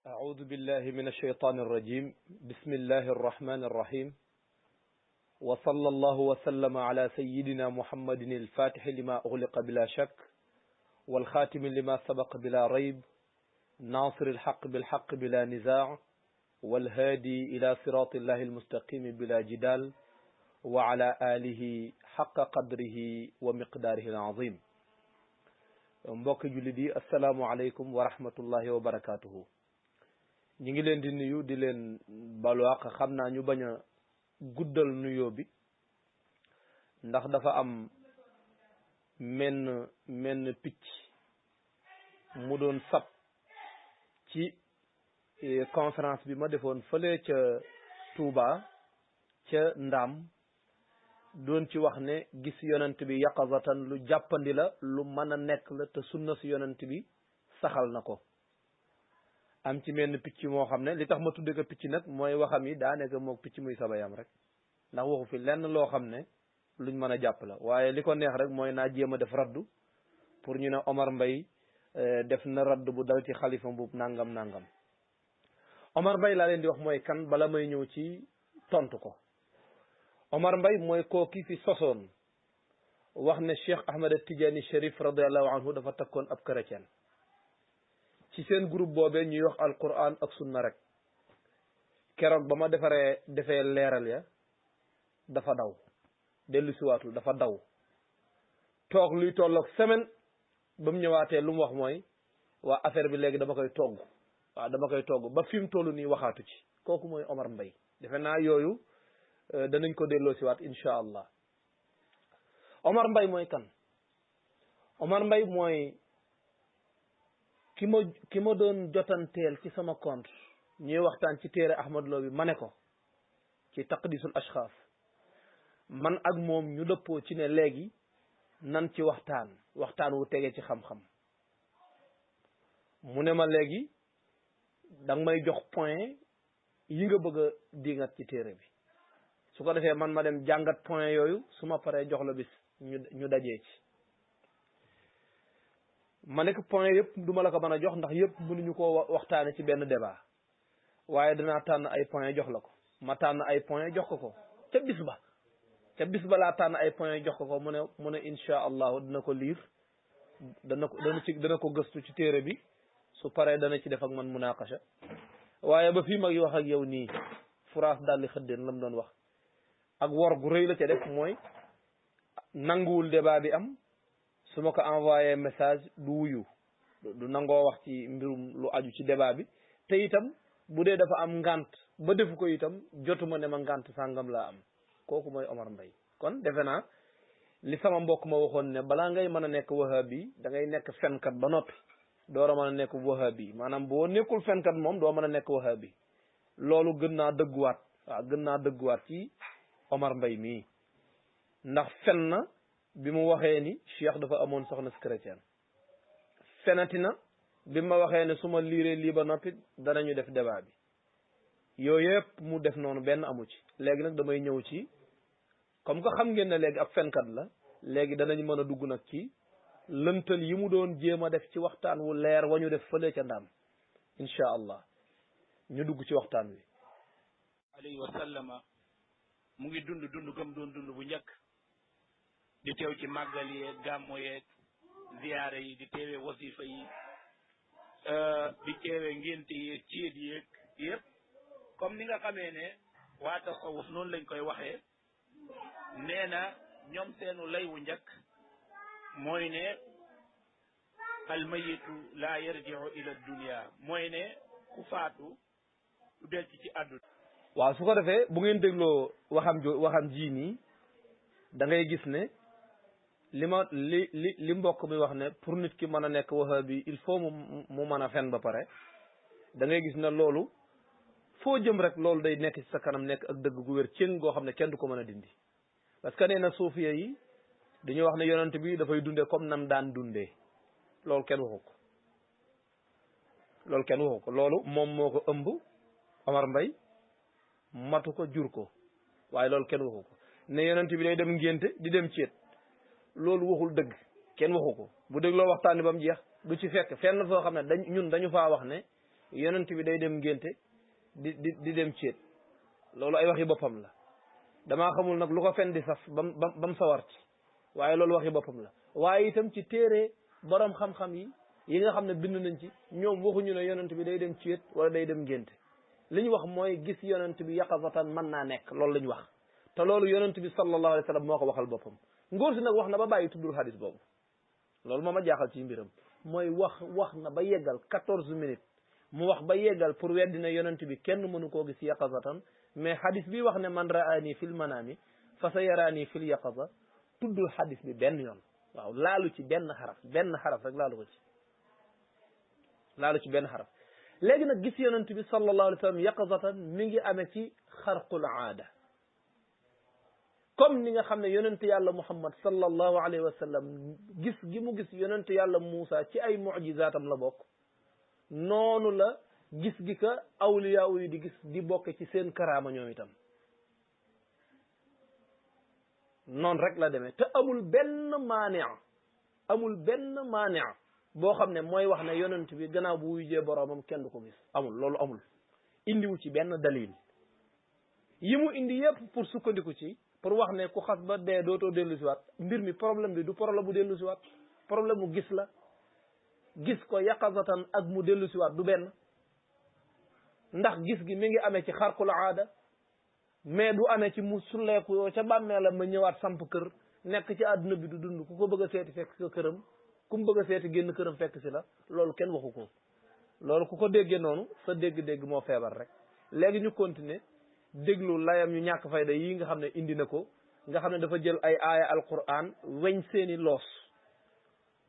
أعوذ بالله من الشيطان الرجيم بسم الله الرحمن الرحيم وصلى الله وسلم على سيدنا محمد الفاتح لما أغلق بلا شك والخاتم لما سبق بلا ريب ناصر الحق بالحق بلا نزاع والهادي إلى صراط الله المستقيم بلا جدال وعلى آله حق قدره ومقداره العظيم mbokk jullit yi assalaamu aleykum wa rahmatullahi wa barakatuhu ñi ngi leen di nuyu di leen balwaq xam naa ñu bañ a guddal nuyoo bi ndax dafa am menn picc mu doon sab ci conférence bi ma defoon fële ca Touba ca Ndaam doon ci wax ne gis yonent bi yaqazatan lu jàppandi la lu mën a nekk la te sunna si yonent bi saxal na ko am ci menn picc moo xam ne li tax ma tudde ko picc nag mooy waxam yi daa nekk moog picc muy sabayam rek ndax waxu fi lenn loo xam ne luñ mën a jàpp la waaye li ko neex rek mooy naa jéem a def raddu pour ñu ne Omar Mbaye def na raddu bu dal ci xalifa bu nangam Omar Mbaye laa leen di wax mooy kan bala may ñëw ci tontu ko Omar Mbaye mooy kooki fi sosoon wax ne Cheikh Ahmed Tidiane Chérif radiallahu anhu dafa takkoon ab chrétien ci seen groupe boobee ñuy wax alquran ak sunna rek keroog ba ma defee leeral ya dafa daw dellu siwaatul dafa daw toog luy tolloog semaine ba mu ñëwaatee lu mu wax mooy waa affaire bi léegi dama koy togg ba fi mu toll nii waxaatu ci kooku mooy Omar Mbaye defe naa yooyu danañ ko delloo siwaat incha allah Omar Mbaye mooy kan Omar Mbaye mooy ki ma doon jotanteel ci sama compte ñuy waxtaan ci téere Ahmad Lo bi ma ne ko ci taqdisul ashxaas man ak moom ñu dëppoo ci ne léegi nan ci waxtaan wu tege ci xam-xam mu ne ma léegi danga may jox point yi nga bëgg a dingat ci téere bi su ko defee man ma dem jàngat point yooyu su ma paree jox la bis ñu dajee ci ma nekk point yëpp du ma la ko mën a jox ndax yëpp mënuñu koo waxtaane ci benn débat waaye danaa tànn ay point jox la ko ma tànn ay point jox ko ca bis ba laa tànn ay point jox ko mu ne insha allahu dina ko liir dana ko gëstu ci téere bi su paree dana ci def ak man munaqasha waaye ba fii mag wax ak yow nii France daal di xëddeen la mu doon wax ak wor gu rëy la ca def mooy nanguwul débat bi am su ma ko envoyé message du wuyu du nangoo wax ci mbirum lu aju ci débat bi te itam bu dee dafa am ngant ba defu ko itam jotuma ne ma ngant sàngam laa am kooku mooy Omar Mbaye kon defe naa li sama mbokk ma waxoon ne balaa ngay mën a nekk wahabi da ngay nekk fenkat ba noppi door a mën a nekk wahabi maanaam boo nekkul fenkat moom doo mën a nekk wahabi loolu gën naa dëgguwaat ci Omar Mbaye mii ndax fen na bi mu waxee ni Cheikh dafa amoon soxna si chrétien fenati na bi ma waxee ne su ma liiree lii ba noppi danañu def débat bi yooyu yëpp mu def noonu benn amu ci léegi nag damay ñëw ci comme que xam ngeen ne léegi ab fenkat la léegi danañ mën a dugg nag ci lëntal yi mu doon jéem a def ci waxtaan wu leer wa ñu def fële ca Ndaam incha allah ñu dugg ci waxtaan wi alayhi wa sallama mu ngi dund gëm doon dund bu njëkk di teew ci màggal yeeg gàmmo yeeg ziyaare yi di teewee wasifa yi di teewee ngénte yeeg céet yeeg yëpp comme ni nga xamee ne waa tasawuf noonu lañ koy waxee nee na ñoom seenu lay wu njëkk mooy ne almayitu la yarji'u ila dunya mooy ne ku faatu du del ci àdduna waaw su ko defee bu ngeen dégloo waxam ji nii da ngay gis ne li mbokk mi wax ne pour nit ki mën a nekk wahabi il faut mu mën a fen ba pare da ngay gis ne loolu foo jëm rek loolu day nekk ci sa kanam nekk ak dëgg gu wér cëng goo xam ne kenn du ko mën a dindi parce que nee na suufiya yi dañuy wax ne yonent bi dafay dundee comme nam daan dundee loolu kenn waxu ko loolu moom moo ko ëmb Omar Mbaye matu ko jur ko waaye loolu kenn waxu ko ne yonent bi day dem ngénte di dem céet loolu waxul dëgg kenn waxu ko bu dégloo waxtaan ba mu jeex du ci fekk fenn foo xam ne ñun dañu faa wax ne yonent bi day dem ngénte di dem céet loolu ay waxi boppam la damaa xamul nag lu ko fen di saf bam sawar ci waaye loolu waxi boppam la waaye itam ci téere borom xam-xam yi nga xam ne bind nañ ci ñoom waxuñu ne yonent bi day dem céet wala day dem ngénte li ñu wax mooy gis yonent bi yaqazatan mën naa nekk loolu la ñu wax te loolu yonent bi sallallahu alayhi wa sallam moo ko waxal boppam ngóor si nag wax na ba bàyyi tuddul hadis boobu loolu moo ma jaaxal ci mbiram mooy wax na ba yeggal 14 minutes mu wax ba yeggal pour weddi ne yonent bi kenn mënu koo gis yaqazatan mais hadis bi wax ne man raani fil manami fa sa yaraani fil yaqaza tuddul hadis bi benn yoon waaw laalu ci benn xaraf rek laalu ci benn xaraf léegi nag gis yonent bi sallallahu alayhi wa sallam yaqazatan mi ngi amee ci xarqul aada comme ni nga xam ne yonent yàlla muhammad sallallahu alayhi wa sallam gis gi mu gis yonent yàlla Muusa ci ay mucjizaatam la bokk noonu la gis gi ka awliyaa yi di gis di bokk ci seen karaama ñoom itam noonu rek la demee te amul benn maania boo xam ne mooy wax ne yonent bi gannaaw bu wujjee boroomam kenn du ko gis loolu amul indiwu ci benn dalil yi mu indi yépp pour sukkandiku ci pour wax ne ku xas ba dee dootoo dellu siwaat mbir mi problème bi du problème bu dellu siwaat problème mu gis la gis ko yaqazatan ak mu dellu siwaat du benn ndax gis gi mi ngi amee ci xarqul aada mais du amee ci mu sulleeku yoo ca bàmmeelam ma ñëwaat samp kër nekk ci àdduna bi du dund ku ko bëgg a seeti fekk sa këram ku mu bëgg a seeti génn këram fekk si la loolu kenn waxu ko loolu ku ko déggee noonu sa dégg-dégg moo feebar rek léegi ñu continuer déglu layam ñu ñàkk fayda yi nga xam ne indi na ko nga xam ne dafa jël ay aaya alquran weñ seeni loos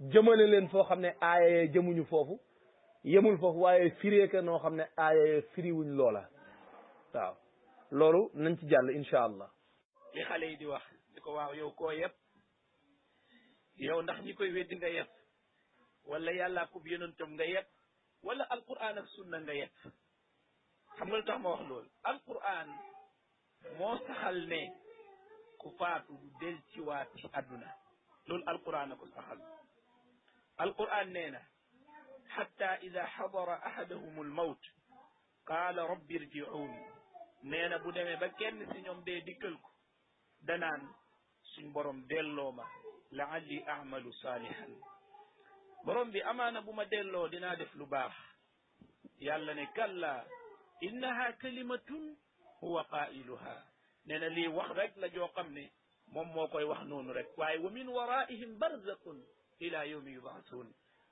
jëmale leen foo xam ne aaya yee jëmuñu foofu yemul foofu waaye fireeke noo xam ne aaya yee firiwuñ loola waaw loolu nañ ci jàll incha allah li xale yi di wax di ko waaw yow koo yëpp yow ndax ñi koy weddi nga yëpp wala yàllaa ko yonentam nga yëpp wala alquran ak sunna nga yëpp xam nga lu tax ma wax loolu alquran moo saxal ne ku faatu du del ci waat ci àdduna loolu alquran a ko saxal alquran nee na xatta ida xadara ahadahum almawt qaala rabbi irji'uun nee na bu demee ba kenn si ñoom dee dikkal ko danaan suñ borom delloo ma la'alli a'malu saalihan borom bi amaana bu ma delloo dinaa def lu baax yàlla ne kalla innaha kalimatun huwa qaa'iluha nee na lii wax rek la joo xam ne moom moo koy wax noonu rek waaye wa min waraihim barzaqun ila yawmi yub'athun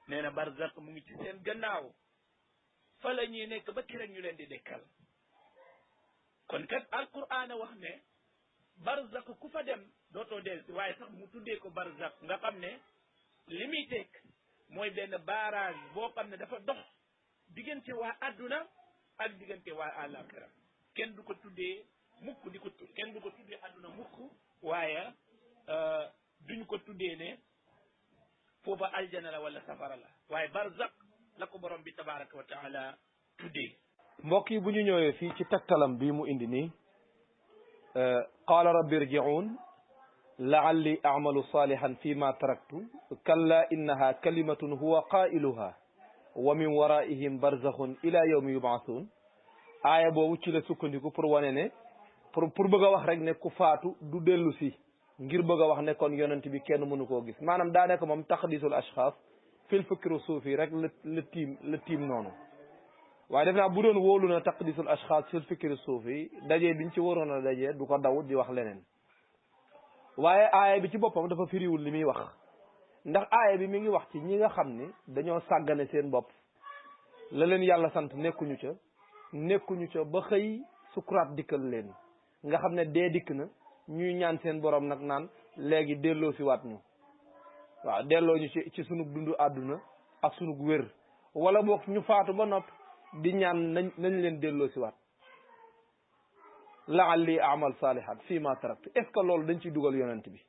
nee na barzaq mu ngi ci seen gannaaw fa la ñuy nekk ba ki rek ñu leen di dekkal kon kat alquran a wax ne barzaq ku fa dem dootoo delsi waaye sax mu tuddee ko barzaq nga xam ne li muy teg mooy benn barrage boo xam ne dafa dox diggante waa adduna ak diggante waa àllaaxira kenn du ko tuddee mukk kenn du ko tuddee adduna mukk waaye duñ ko tuddee ne foofa aljana la wala safara la waaye barzaq la ko borom bi tabaraka wa taala tuddee mbokk yi bu ñu ñëwee fii ci tegtalam bii mu indi nii qaala rabbi irji'uun la'alli a'malu salihan fi ma taraktu kalla innaha kalimatun huwa qaa'iluha wa min waraihim barzakhun ila yawmi yub'athun aaya boobu ci la sukkandiku pour wane ne pour bëgg a wax rek ne ku faatu du dellu si ngir bëgg a wax ne kon yonent bi kenn mënu koo gis maanaam daa nekk moom taqdisul ashxaas fil fikru suufi rek la tiim noonu waaye def naa bu doon wóolu na taqdisul ashxaas fil fikri suufi dajee biñ ci waroon a dajee du ko daw di wax leneen waaye aaya bi ci boppam dafa firiwul li muy wax ndax aaya bi mi ngi wax ci ñi nga xam ne dañoo sàggane seen bopp la leen yàlla sant nekkuñu ca ba xëy sukuraat dikkal leen nga xam ne dee dikk na ñuy ñaan seen borom nag naan léegi delloo si waat ñu waaw delloo ñu ci sunug dundu àdduna ak sunug wér wala boog ñu faatu ba noppi di ñaan nañ leen delloo si waat la'alli a'mal salihan fii ma taraktu est ce que loolu dañ ciy dugal yonent bi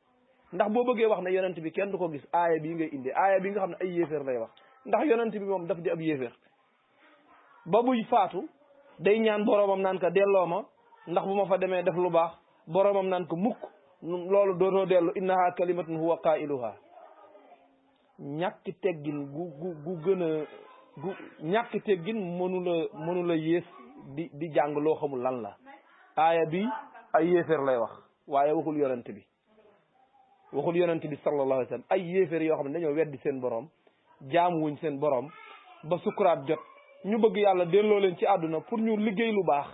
ndax boo bëggee wax ne yonent bi kenn du ko gis aaya bii ngay indi aaya bi nga xam ne ay yéeféer lay wax ndax yonent bi moom daf di ab yéeféer ba buy faatu day ñaan boroomam naan ko delloo ma ndax bu ma fa demee def lu baax boroomam naan ko mukk loolu dootoo dellu innaha kalimatun huwa qaa'iluha ñàkk teggin gu gën a gu ñàkk teggin mënu la yées di jàng loo xamul lan la aaya bi ay yéeféer lay wax waaye waxul yonent bi sallallahu alayhi wa sallam ay yéeféer yoo xam ne dañoo weddi seen borom jaamuwuñ seen borom ba sukuraat jot ñu bëgg yàlla delloo leen ci àdduna pour ñu liggéey lu baax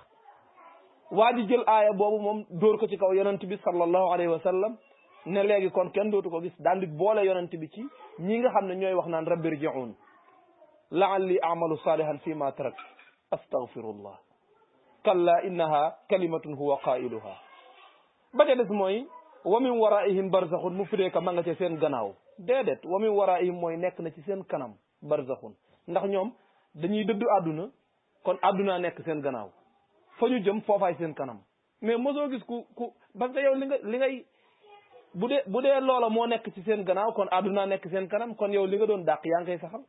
waa ji jël aaya boobu moom dóor ko ci kaw yonent bi sallallahu alayhi wa sallam ne léegi kon kenn dootu ko gis daal di boole yonent bi ci ñi nga xam ne ñooy wax naan rabbi rji'un la'alli a'malu salihan fi ma tarak astaghfirullah kalla innaha kalimatun huwa qailuha ba ca des mooy wa min waraihim barzakhun mu firee ka ma nga ca seen gannaaw déedéet wa min waraihim mooy nekk na ci seen kanam barzakhun ndax ñoom dañuy dëddu àdduna kon àdduna nekk seen gannaaw fa ñu jëm foofaay seen kanam mais mosoo gis ku parce que yow li ngay bu dee loola moo nekk ci seen gannaaw kon àdduna nekk seen kanam kon yow li nga doon dàq yaa ngi koy saxal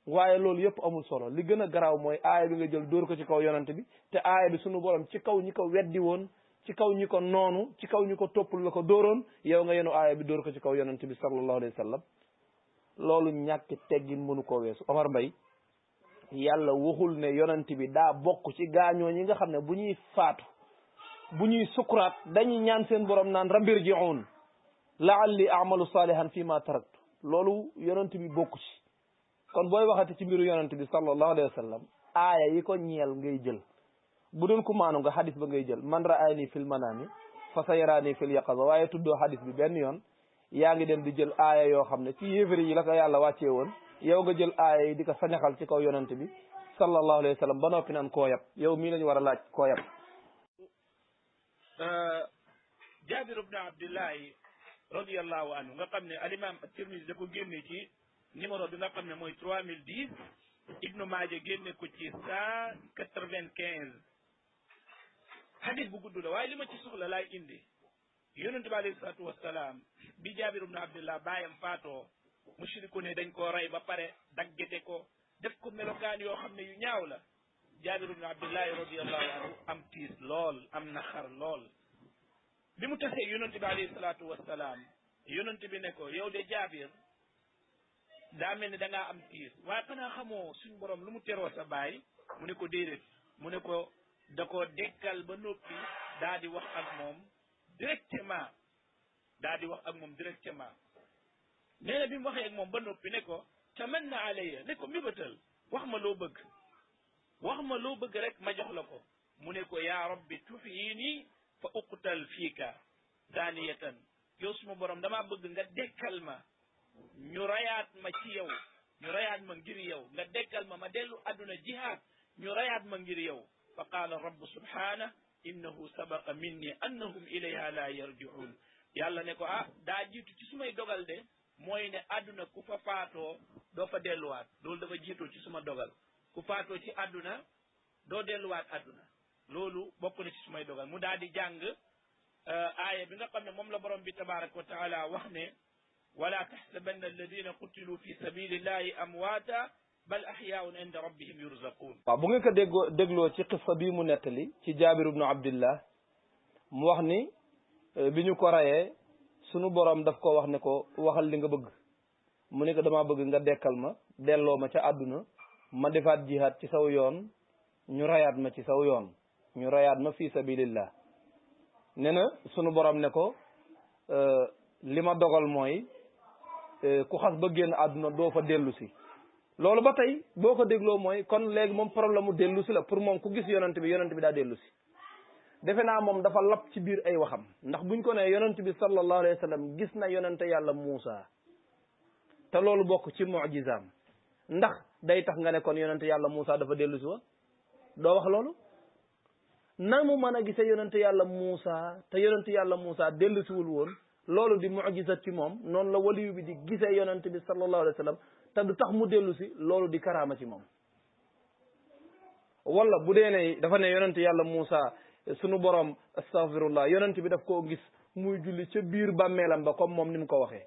waaye loolu yëpp amul solo li gën a garaaw mooy aaya bi nga jël dóor ko ci kaw yonante bi te aaya bi sunu borom ci kaw ñi ko weddi woon ci kaw ñi ko noonu ci kaw ñi ko toppul la ko dóoroon yow nga yenu aaya bi dóor ko ci kaw yonante bi sallallahu alayhi wa sallam loolu ñàkk teggin mënu koo weesu Omar Mbaye yàlla waxul ne yonante bi daa bokk ci gaañoo ñi nga xam ne bu ñuy faatu bu ñuy sukuraat dañuy ñaan seen borom naan rabbirji'un la'alli a'malu salihan fi ma taraktu loolu yonante bi bokku ci kon booy waxati ci mbiru yonante bi sallallahu alayhi wa sallam aaya yi ko ñeel ngay jël bu doon ku maanu nga xadis ba ngay jël man ra'ayni fil manami fa sayarani fil yaqaza waaye tuddoo xadis bi benn yoon yaa ngi dem di jël aaya yoo xam ne ci yéefari yi la ko yàlla wàccee woon yow nga jël aaya yi di ko sañaxal ci kaw yonante bi sallallahu alayhi wa sallam ba noppi naan koo yab yow mii lañu war a laaj koo yab Jaabir ibn Abdillahi radiyallahu anhu nga xam ne al-imam at-Tirmidhi da ko génne ci numéro bi nga xam ne mooy 3010 Ibnu Maaja génne ko ci 195 hadith bu gudd la waaye li ma ci soxla laay indi yonent bi alayhi salaatu wassalaam bi Jaabir ibn Abdillah baayam faatoo mushriku ne dañ koo rey ba pare daggete ko def ko melokaan yoo xam ne yu ñaaw la Jaabir ibn Abdillahi radiyallahu anhu am tiis lool am naxar lool bi mu tasee yonent bi alayhi salaatu wassalaam yonent bi ne ko yow de Jaabir daa mel ni da ngaa am tiis waaye xanaa xamoo suñ borom lu mu teroo sa baay mu ne ko déedéet mu ne ko da ko dekkal ba noppi daa di wax ak moom directement nee na bi mu waxee ak moom ba noppi ne ko tamanna alayya ne ko mibatal wax ma loo bëgg rek ma jox la ko mu ne ko yaa rabbi tuhyini fa uqtal fiika daaniyatan yow suma borom damaa bëgg nga dekkal ma ñu rayaat ma ci yow ñu rayaat ma ngir yow nga dekkal ma dellu adduna jihaad ñu rayaat ma ngir yow fa qaala rabbu subhanahu innahu sabaqa minni annahum ilayha la yarji'un yàlla ne ko daa jiitu ci sumay dogal de mooy ne adduna ku fa faatoo doo fa delluwaat loolu dafa jiitoo ci suma dogal ku faatoo ci adduna doo delluwaat adduna loolu bokk na ci sumay dogal mu daal di jàng aaya bi nga xam ne moom la borom bi tabaraka wa taala wax ne wala taxsabanna alladina qutilu fi sabilillahi amwaata bal ahyaun inda rabbihim yurzaqun waaw bu ngeen ko dégloo ci qissa bii mu nettali ci Jaabir ibnu Abdillah mu wax ni bi ñu ko rayee sunu borom daf ko wax ne ko waxal li nga bëgg mu ne ko damaa bëgg nga dekkal ma delloo ma ca àdduna ma defaat jihaad ci saw yoon ñu rayaat ma ci saw yoon ñu rayaat ma fi sabilillah nee na sunu borom ne ko li ma dogal mooy ku xas ba génn àdduna doo fa dellu si loolu ba tey boo ko dégloo mooy kon léegi moom problème mu dellu si la pour moom ku gis yonent bi daa dellu si defe naa moom dafa lap ci biir ay waxam ndax buñ ko ne yonent bi sallallahu alayhi wa sallam gis na yonente yàlla Muusa te loolu bokk ci mu'jizaam ndax day tax nga ne kon yonente yàlla Muusa dafa dellu si wa doo wax loolu na mu mën a gisee yonente yàlla Muusa te yonente yàlla Muusa dellu siwul woon loolu di mu'jiza ci moom noonu la waliyu bi di gisee yonente bi sallallahu alayhi wa sallam te du tax mu dellu si loolu di karaama ci moom wala bu dee ne dafa ne yonente yàlla Muusa sunu borom astaghfirullah yonent bi daf koo gis muy julli ca biir bàmmeelam ba comme moom ni mu ko waxee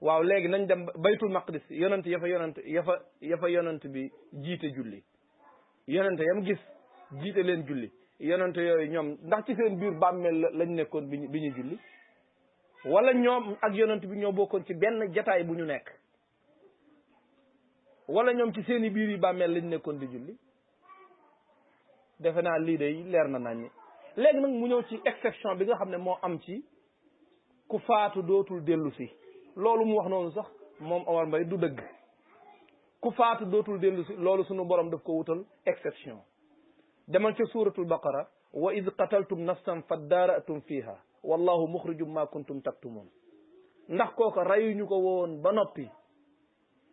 waaw léegi nañ dem baytul maqdis yonent ya fa yonent bi jiite julli yonent yam gis jiite leen julli yonent yooyu ñoom ndax ci seen biir bàmmeel lañ nekkoon bi ñu julli wala ñoom ak yonent bi ñoo bokkoon ci benn jataay bu ñu nekk wala ñoom ci seeni biir yi bàmmeel lañ nekkoon di julli defe naa lii day leer na nañ léegi nag mu ñëw ci exception bi nga xam ne moo am ci ku faatu dootul dellu si loolu mu wax noonu sax moom Omar Mbaye du dëgg ku faatu dootul dellu si loolu sunu borom daf ko wutal exception demal ca suuratul baqara wa id qataltum nafsan faddaaratum fiha wallahu muxrijum ma kuntum taktumun ndax kooka reyuñu ko woon ba noppi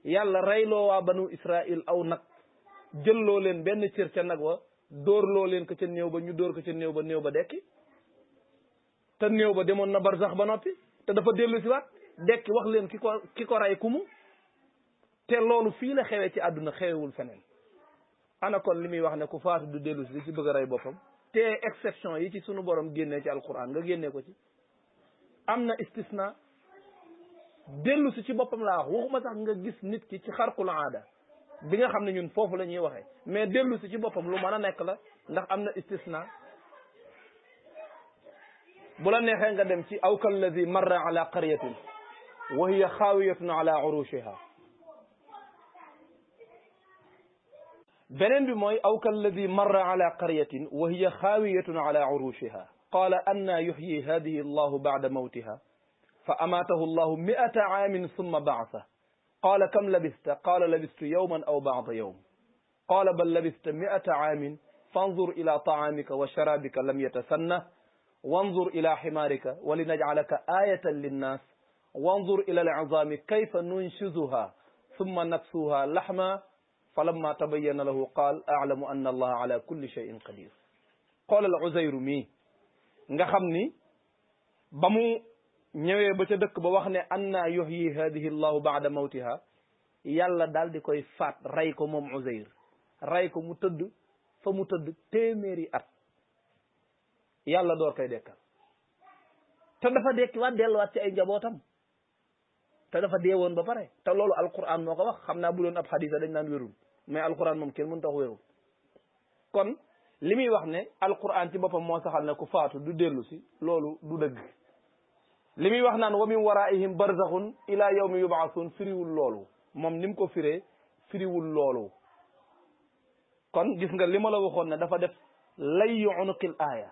yàlla reyloo waa banu israil aw nag jëlloo leen benn cër ca nag wa dóorloo leen ko ca néew ba ñu dóor ko ca néew ba dekki te néew ba demoon na barsax ba noppi te dafa dellu si waat dekki wax leen ki ko rey kumu te loolu fii la xewee ci àdduna xewewul feneen ana kon li muy wax ne ku faatu du dellu si di ci bëgg a rey boppam te exception yi ci sunu borom génnee ci alquran nga génnee ko ci am na istisna dellu si ci boppam laa wax waxuma sax nga gis nit ki ci xarqul aada bi nga xam ne ñun foofu la ñuy waxee mais dellu si ci boppam lu mën a nekk la ndax am na istisna bu la neexee nga dem ci aw kalladi marra ala qaryatin wa hiya xaawiyatun ala urushiha beneen bi mooy aw kalladi marra ala qaryatin wa hiya xaawiyatun ala urushiha qaala anna yuxyi hadihi allahu bacda mawtiha fa amaatahu allahu mi'ata aamin summa bacasa qaala kam labista qaala labistu yawman aw bacda yawm qaala bal labista mi'ata aamin fanzur ila tacaamika wa sharaabika lam yatasanna wanzur ila ximaarika wa linajcalaka aayatan linnaas wanzur ila alcizaami kayfa nunshizuha summa naksuha laxma falamma tabayyana lahu qaal aclamu anna allaha ala kulli cheyin qadir xoolal Uzayru mii nga xam ni ba mu ñëwee ba ca dëkk ba wax ne anna yuhyi hadihi allahu baada mawtiha yàlla daal di koy faat rey ko moom Uzayr rey ko mu tëdd fa mu tëdd téeméeri at yàlla door koy dekkal te dafa dekkiwaat delluwaat ci ay njabootam te dafa dee woon ba pare te loolu alquran moo ko wax xam naa bu doon ab xadisa dañ naan wérul mais alquran moom kenn mënu tax wérul kon li muy wax ne alquran ci boppam moo saxal ne ku faatu du dellu si loolu du dëgg li muy wax naan wa min waraihim barzaxun ila yawmi yubaasun firiwul loolu moom ni mu ko firee firiwul loolu kon gis nga li ma la waxoon ne dafa def layyu unuqil aaya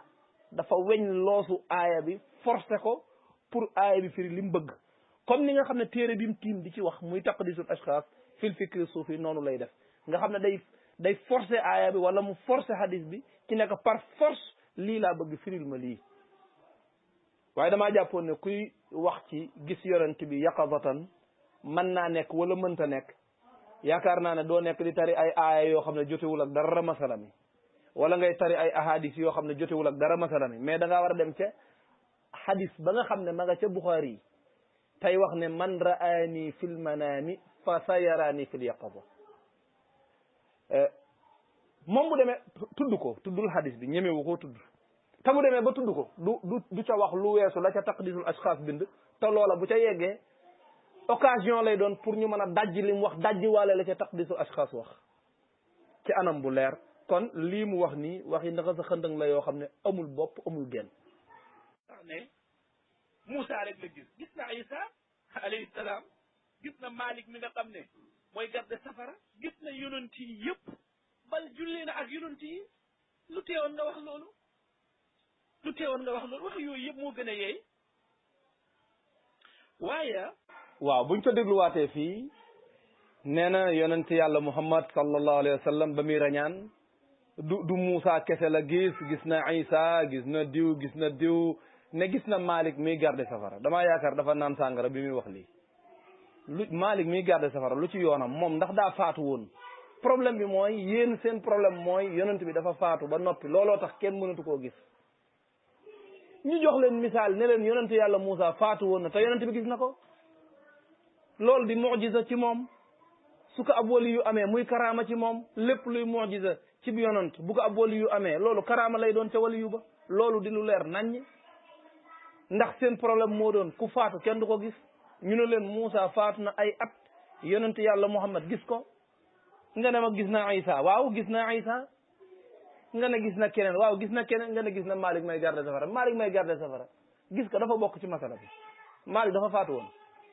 dafa weñ loosu aaya bi forcé ko pour aaya bi firi li mu bëgg comme ni nga xam ne téere bi mu tiim di ci wax muy taqdisul ashxaas fil fikri suufi noonu lay def nga xam ne day forcé aaya bi wala mu forcé hadis bi ci nekk par force lii laa bëgg firil ma lii waaye damaa jàppoon ne kuy wax ci gis yonent bi yaqazatan mën naa nekk wala mënta nekk yaakaar naa ne doo nekk di tari ay aaya yoo xam ne jotewul ak dara masala mi wala ngay tari ay ahadis yoo xam ne jotewul ak dara masala mi mais da ngaa war a dem ca hadis ba nga xam ne ma nga ca Buxaari yi tey wax ne man ra'aani fil manaami fa sayaraani fil yaqaza moom bu demee tudd ko tuddul hadis bi ñemewu koo tudd te bu demee ba tudd ko du ca wax lu weesu la ca taqdisul ashxaas bind te loola bu ca yeggee occasion lay doon pour ñu mën a dajji li mu wax dajji waale la ca taqdisul ashxaas wax ci anam bu leer kon lii mu wax nii wax yi ndaxa sa xëndëng la yoo xam ne amul bopp amul genn wax ne Moussa rek la gis na Isa alayhi salaam gis na Malik mi nga xam ne mooy garde safara gis na yonent yi yëpp bal julli na ak yonent yi lu teewoon nga wax loolu wax yooyu yëpp moo gën a yeey waaye waaw buñ ko dégluwaatee fii nee na yonent yàlla Muhammad sallallahu alayhi wa sallam ba muy rañaan du Moussa kese la gis na Isa gis na diw ne gis na Malik miy garde safara damaa yaakaar dafa naan sàngara bi muy wax lii lu Malik miy garde safara lu ci yoonam moom ndax daa faatu woon problème bi mooy yéen seen problème mooy yonent bi dafa faatu ba noppi looloo tax kenn mënatu koo gis ñu jox leen misaal ne leen yonent yàlla Moussa faatu woon na te yonent bi gis na ko loolu di mujiza ci moom su ko ab wali yu amee muy karaama ci moom lépp luy mujiza ci bi yonent bu ko ab wali yu amee loolu karaama lay doon ca wali yu ba loolu di lu leer naññ ndax seen problème moo doon ku faatu kenn du ko gis ñu ne leen Moussa faatu na ay at yonent yàlla Muhammad gis ko nga ne ma gis na Isa waaw gis na Isa nga ne gis na keneen waaw gis na keneen nga ne gis na Malik may garde safara gis ko dafa bokk ci masala bi Malik dafa faatu woon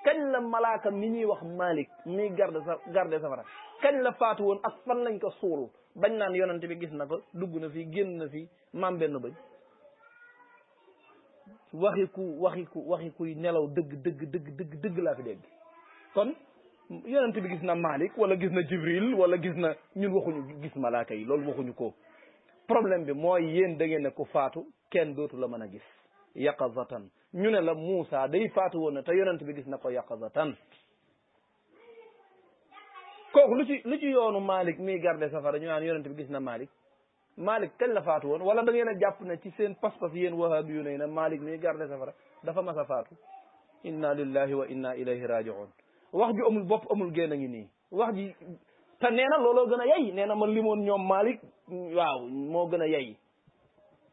kañ la malaaka mi ñuy wax Malik mi garde safara kañ la faatu woon ak fan lañ ko suul bañ naan yonent bi gis na ko dugg na fi génn na fi maam benn bañ waxi kuy nelaw dëgg laa fi dégg kon yonent bi gis na Malik wala gis na Jibril wala gis na ñun waxuñu gis malaaka yi loolu waxuñu ko problème bi mooy yéen da ngeen ne ku faatu kenn dootu la mën a gis yaqazatan ñu ne la Muusa day faatu woon na te yonent bi gis na ko yaqazatan kooku lu ci yoonu Malik mii garde safara ñu naan yonent bi gis na Malik kañ la faatu woon wala da ngeen a jàpp ne ci seen pas-pas yéen wahabi yu ne Malik mii garde safara dafa mas a faatu inna lillahi wa inna ilayhi raji'un wax ju amul bopp amul génn a ngi nii wax ji te nee na looloo gën a yey nee na ma limoon ñoom Malik waaw moo gën a yey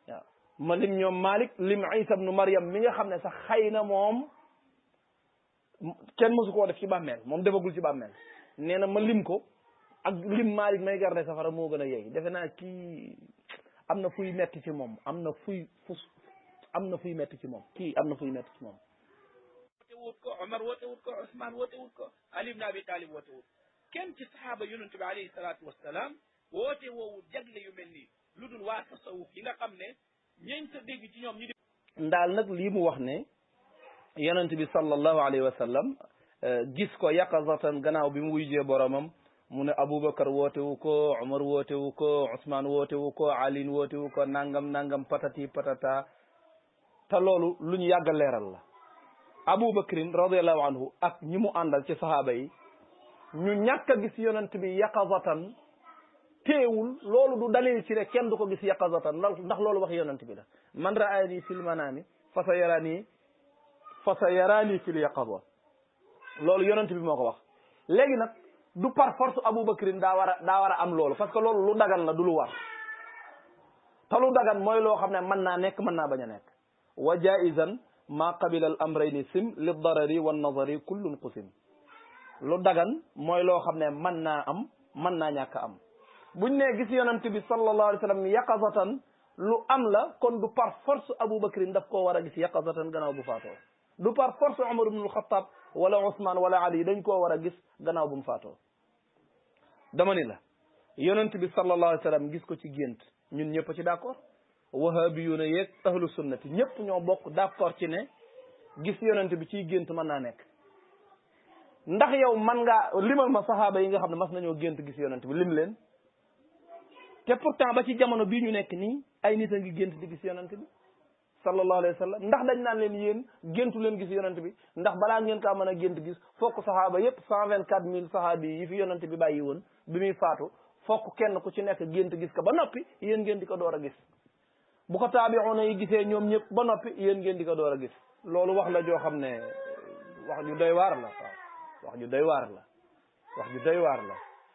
waaw ma lim ñoom Malik lim Isa ibnu Maryam mi nga xam ne sax xëy na moom kenn mësu koo def ci bàmmeel moom defagul ci bàmmeel nee na ma lim ko ak lim Malik may garde safara moo gën a yey defe naa kii am na fuy metti ci moom am na fuy metti ci moom kii am na fuy metti ci moom wut ko Omar woote wut ko Ousmane woote wut ko Ali ibn Abi Talib woote wut kenn ci sahaaba yonent bi alayhi salaatu wassalaam woote woowu jagle yu mel nii lu dul waa tasawuf yi nga xam ne ñeñ sa dégg ci ñoom ñi ndaal nag lii mu wax ne yonent bi sallallahu alayhi wa sallam gis ko yaqazatan gannaaw bi mu wuyjee boromam mu ne Aboubacar woote wu ko Omar woote wu ko Ousmane woote wu ko Ali woote wu ko nangam patati patata te loolu lu ñu yàgg a leeral la Aboubacrin radiallahu anhu ak ñi mu àndal ci sahaaba yi ñu ñàkk a gis yonent bi yaqazatan teewul loolu du dalil ci ne kenn du ko gis yaqazatan ndax loolu wax yonent bi la man raani fil manami fa sa yaraani fil yaqaza loolu yonent bi moo ko wax léegi nag du par force Aboubacrin daa war a am loolu parce que loolu lu dagan la du lu war te lu dagan mooy loo xam ne mën naa nekk mën naa bañ a nekk wa jaizan ma qabila al amrayni sim li darari wa nazari kullun qusim lu dagan mooy loo xam ne mën naa am mën naa ñàkk am buñ ne gis yonent bi sallallahu alayhi wa sallam yaqazatan lu am la kon du par force Aboubacrin daf koo war a gis yaqazatan gannaaw bu faatoo du par force Omar ibn al-Khattab wala Ousmane wala Ali dañ koo war a gis gannaaw bu mu faatoo dama ni la yonent bi sallallahu alayhi wa sallam gis ko ci gént ñun ñëpp ci d'accord wahabiyuna yeeg ahlu sunnati ñëpp ñoo bokk d'accord ci ne gis yonent bi ciy gént mën naa nekk ndax yow man ngaa limal ma sahaaba yi nga xam ne mas nañoo gént gis yonent bi lim leen te pourtant ba ci jamono bii ñu nekk nii ay nit a ngi gént di gis yonent bi sallallahu alayhi wa sallam ndax dañ naan leen yéen géntu leen gis yonent bi ndax balaa ngeen kaa mën a gént gis fokk sahaaba yépp 124 000 sahaabi yi fi yonent bi bàyyi woon bi muy faatu fokk kenn ku ci nekk gént gis ko ba noppi yéen ngeen di ko door a gis bu ko taabi'una yi gisee ñoom ñëpp ba noppi yéen ngeen di ko door a gis loolu wax la joo xam ne wax ju doy waar la wax ju doy waar la wax ju doy waar la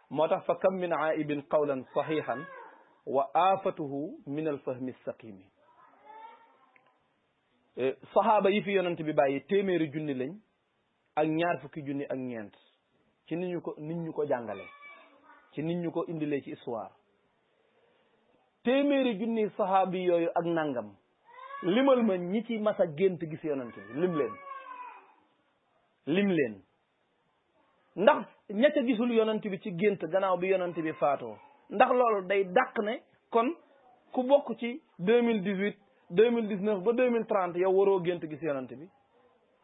moo tax fa kam min aibin qawlan sahihan wa aafatuhu min alfahmi saqimi sahaaba yi fi yonent bi bàyyi téeméeri junni lañ ak ñaar fukki junni ak ñeent ci nit ñu ko jàngale ci nit ñu ko indilee ci histoire téeméeri junni sahaabi yooyu ak nangam limal ma ñi ci masa gént gis yonent bi lim leen ndax ña ca gisul yonent bi ci gént gannaaw bi yonent bi faatoo ndax loolu day dàq ne kon ku bokk ci 2018 2019 ba 2030 yow waroo gént gis yonent bi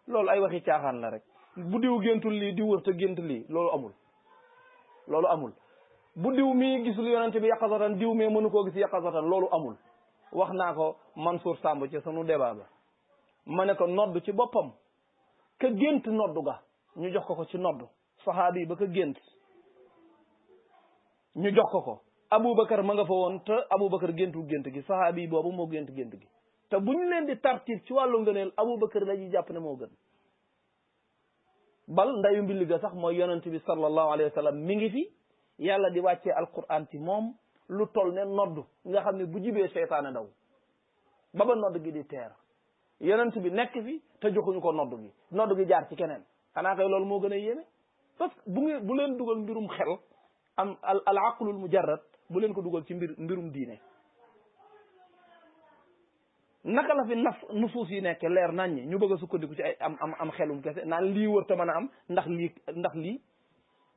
loolu ay waxi caaxaan la rek bu diw géntul lii di wër te gént lii loolu amul bu diw mii gisul yonent bi yaqazatan diw mee mënu koo gis yaqazatan loolu amul wax naa ko Mansour Samb ci sunu débat ba ma ne ko nodd ci boppam ka gént noddu ga ñu jox ko ci nodd saxaabi ba ka gént ñu jox ko Aboubacar ma nga fa woon te Aboubacar géntul gént gi saxaabi boobu moo gént gi te buñ leen di tartib ci wàllu ngëneel Aboubacar la ñuy jàpp ne moo gën bal ndayu mbilli ga sax mooy yonent bi sallallahu alayhi wa sallam mi ngi fi yàlla di wàccee alquran ci moom lu toll ne nodd nga xam ne bu jibee seytaane daw ba nodd gi di teer yonent bi nekk fi te joxuñu ko nodd gi jaar ci keneen xanaa kay loolu moo gën a yéeme parce que bu leen dugal mbirum xel am al aqlul mujarrad bu leen ko dugal ci mbirum diine naka la fi nusuus yi nekk leer nañ ñi ñu bëgg a sukkandiku ci ay am xelum kese naan lii wër te mën a am ndax lii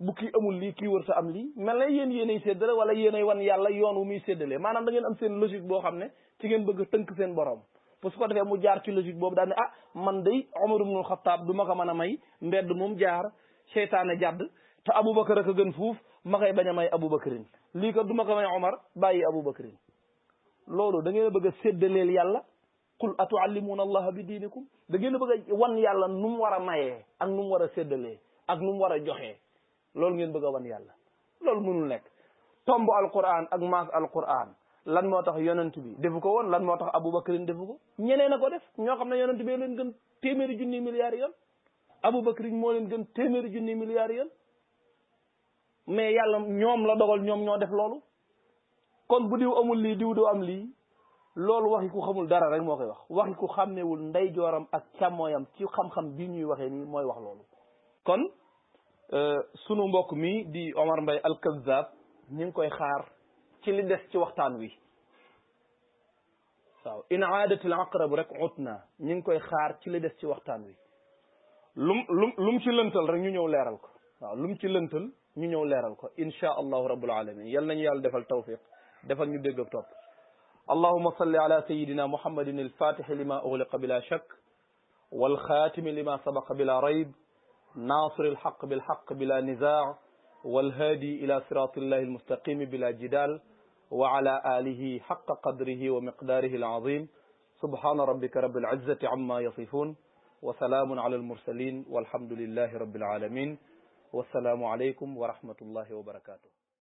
bu kii amul lii kii wër sa am lii mel na yéen yéenay séddale wala yéenay wan yàlla yoon wu muy séddalee maanaam da ngeen am seen logique boo xam ne ci ngeen bëgg a tënk seen borom pour su ko defee mu jaar ci logique boobu daal ne ah man day Omar ibnul Xattaab du ma ko mën a may mbedd moom jaar seytaane jàdd te Aboubacar a ko gën fuuf ma koy bañ a may Aboubacarin lii ko du ma ko may Omar bàyyi Aboubacarin loolu da ngeen a bëgg a séddaleel yàlla qul atuallimuuna allaha bi diinikum da ngeen a bëgg a wan yàlla nu mu war a mayee ak nu mu war a séddalee ak nu mu war a joxee loolu ngeen bëgg a wan yàlla loolu mënul nekk tomb alquran ak maas alquran lan moo tax yonent bi defu ko woon lan moo tax Aboubacarin defu ko ñeneen a ko def ñoo xam ne yonent bi leen gën téeméeri junni milliards yoon Aboubacarin moo leen gën téeméeri junni milliards yoon mais yàlla ñoom la dogal ñoom ñoo def loolu kon bu diw amul lii diw doo am lii loolu waxi ku xamul dara rek moo koy wax waxi ku xàmmewul ndey jooram ak càmmooyam ci xam-xam bii ñuy waxee nii mooy wax loolu kon sunu mbokk mi di Omar Mbaye Al Kazzab ñu ngi koy xaar ci li des ci waxtaan wi waaw in aadatil aqrab rek utna ñu ngi koy xaar ci li des ci waxtaan wi lum ci lëntal rek ñu ñëw leeral ko waaw lum ci lëntal ñu ñëw leeral ko insha allahu rabbul alamin yal nañu yàlla defal tawfiq defal ñu dégg ak topp allahuma salli ala sayidina muhammadin alfatixi lima ugliqa bila shak walxaatimi lima sabaqa bila rayb nasir alxaq bilxaq bila nizaa walhaadi ila sirati illahi almustaqimi bila jidal wa ala alihi xaqa qadrihi wa miqdaarihi alazim subhana rabbika rabbil izzati amma yasifun wa salaamun ala almursalin walhamdulillahi rabbil alamin wassalaamu alaykum wa rahmatullahi wa barakatuh